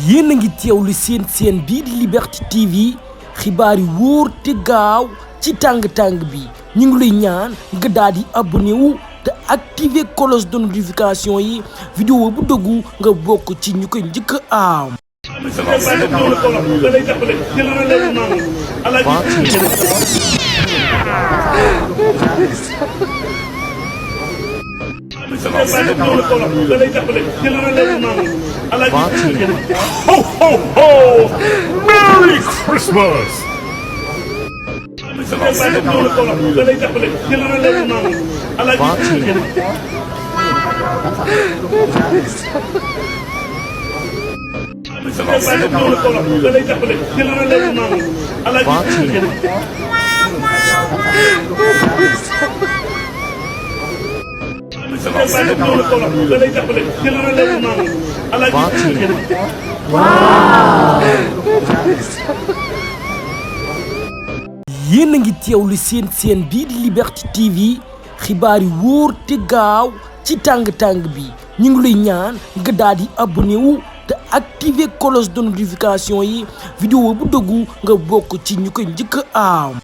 yéen a ngi teewlu seen bii di Liberté TV xibaar yi wóor te gaaw ci tàng-tàng bi ñu ngi lay ñaan nga daal di abonné wu te activer cloche de notification yi vidéo bu dëggu nga bokk ci ñu koy njëkk a am. Ho, ho, ho! Merry Christmas! yéen a ngi teewlu seen bii di Liberté TV xibaar yi wóor te gaaw ci tàng-tàng bi ñu ngi lay ñaan nga daal di abonné wu te activer cloche de notification yi vidéo bu dëggu nga bokk ci ñu koy njëkk a am.